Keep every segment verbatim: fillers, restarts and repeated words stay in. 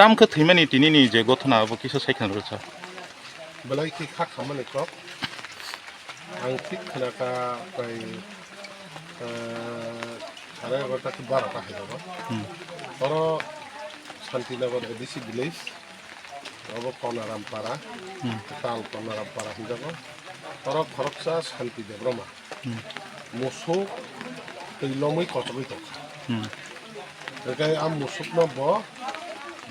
Tam khe thwimani tinini je gothona abo kisa sai khna rwsa. Belai khe kha khammani kok. Ang thik khna kha prai, eh, sare egarota khe barota hai rw. Hmm. Oro Shantinagar A D C village. Obo Konaram para, hmm, tal Konaram para hinjago. Oro khoroksa Shanti Debroma. Hmm. Musuk twi lomwi kochogwi tongkha. Hmm. Hwnkhe a musukno bo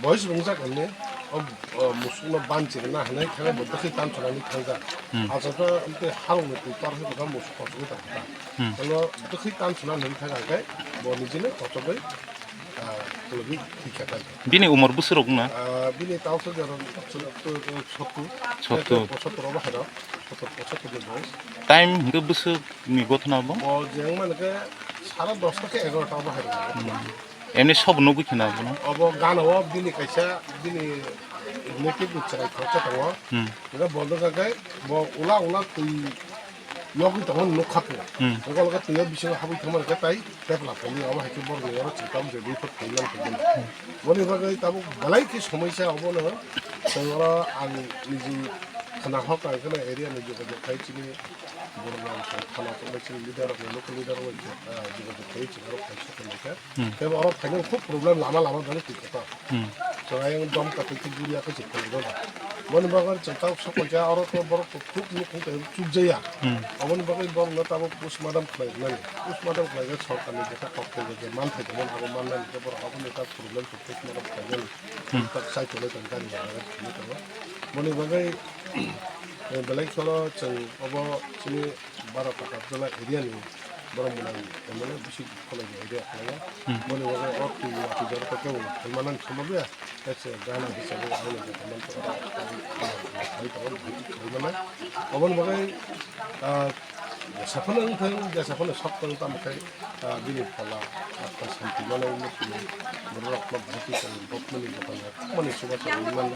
boyes wngjak hwnwi o, o musukno banchirwna hwnwi thangwi bo dwkhwi tanchunani thangjak. Hmm. Achukhe amtwi harokni twi tor wngkha musuk kochogwi tongkha. Hmm. Bono dwkhwi tanchuna hwnwi thangkha hwnkhe bo nijino kochogwi Ah, khulogwi thwikha tai. Bini umor bwswk rok wngna? Ah, bini tausa jora sottur, sottur. Sottur. Sottur obo hai rok, sottur, sottur ni boyes. Time hwnkhe bwswk ni gothona bo? Bo je wngmani khe sare dosta khe egarota obo hai rok. Hmm. Emni sobo nugwi khna bono? Obo gana o bini kaisa bini native ni chwrai khoroksa tongo. Hmm. Hwnkhe bo nukha khe bo ula ula twi yogwi tongmani nukha khe. Hmm. Hwnkhe o twi o bisingo habwi thangmani khe tai. Tepla phaini abo hai khe borok ni oro chwng tamo je report khainani khe bono. Boni bagwi tabuk belai khe somoisa obono chwng oro ang niji khna hok ang kheno area ni jogajog khai chini borok rok thana tongmani chini leader rok ni local leader rok bai khe, ah, jogajog khai chwng oro khai sokha nangkha. Hmm. Tei oro phainani khub problem lama lama belai twi kotor. Hmm. Chwng ayang dom kathwi khe guriya khe se phunukgo ba. Boni bagwi chwng tabuk sok paikha oro khe borok khe khub nukhung tei chukjaya. Hmm. Aboni bagwi borokno tabuk postmortem khlai rwnani. Postmortem khlai khe sorkarni jesa kok tei je manthai tongmani abo mannani khe borok aboni ta problem khe postmortem khlainani. Hmm. Ta sai tongnai tong gari rok thangwi tongo. Boni bagwi, eh, belai kheno chwng obo chini Baro Takarjala area ni borok mwnang M L A bisi kholai ni area khlaio. Hmm. Boni bagwi o twi watwi jora khe bo khlai manani somok ya. Tei se gana hisabe aboni je khlai manani. Oboni bagwi, ah, jesa phano wng thang, jesa phano sok tong tamo khe, ah, bini phola, ah, Shanti mano wngwi tini borok rok ma bahai khe tong bokmani dokan rok mani suba tong wngmani.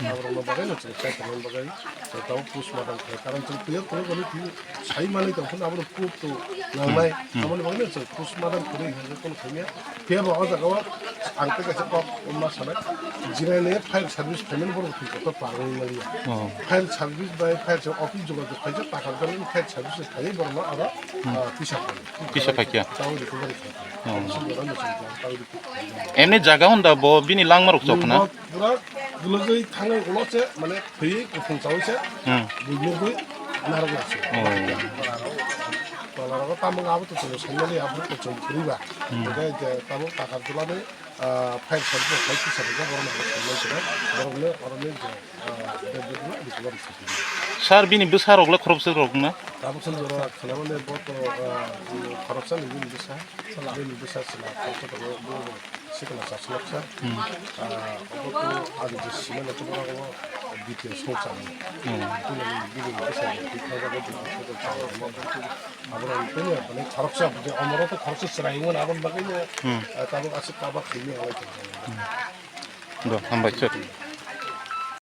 Aborok no bagwi no chwng sai tongmani bagwi. Tei tabuk postmortem khlai, karon chwng twiyo kwrwi kwrwi twi sai manwi tong phano abono proof to nangnai. Hmm. Aboni bagwino chwng postmortem kwrwi hwnwi kono khaimya. Phiya bo o jaga o ang tei kaisa kok ma sanai, jiraini fire service phaimani borok thwi kotor parwi manya. Oh. Fire service bai fire service office jogajog khaijak, Takarjalani fire service phaiwi borokno aro, hmm, ah, tisa phai. Tisa phaikya. Tei recovery khai. Oh. Tei recovery khai. Emni jaga hwnda bo bini langma rok chok na? Bo pura gulogwi thangwi ulo se, mane, thwi kuphung chawi se, hmm, buino gwi narwk se. Oh. Tola rogo tamung abo to chwng saimani abo to chwng kwrwi ba. Hmm. Hwnkhe je tabuk Takarjalani, ah, fire service khai kisa rwjak, borok nang thangmani side, borok le oro le je, ah, de de de de de. Sir, bini bwsa rok le khoroksa rok na? Tabuk sal jora khwnamani bo to, ah, khoroksa ni bini bwsa. Bini bwsa chwla khoroksa tongo, bo sikla chasla kha. Hmm. Ah, obo to ang je sima nai tongma obo B T S song chang. Hmm. Bini bini bwsa ni thik thang jago, bini bwsa chang. Abo rang tini bini khoroksa je omoro to khoroksa chwrai wngmani aboni bagwi no, hmm, ah, tabuk aswk kaba khwlaiwi rwlai tongo. Hmm. Do, hambai, sir.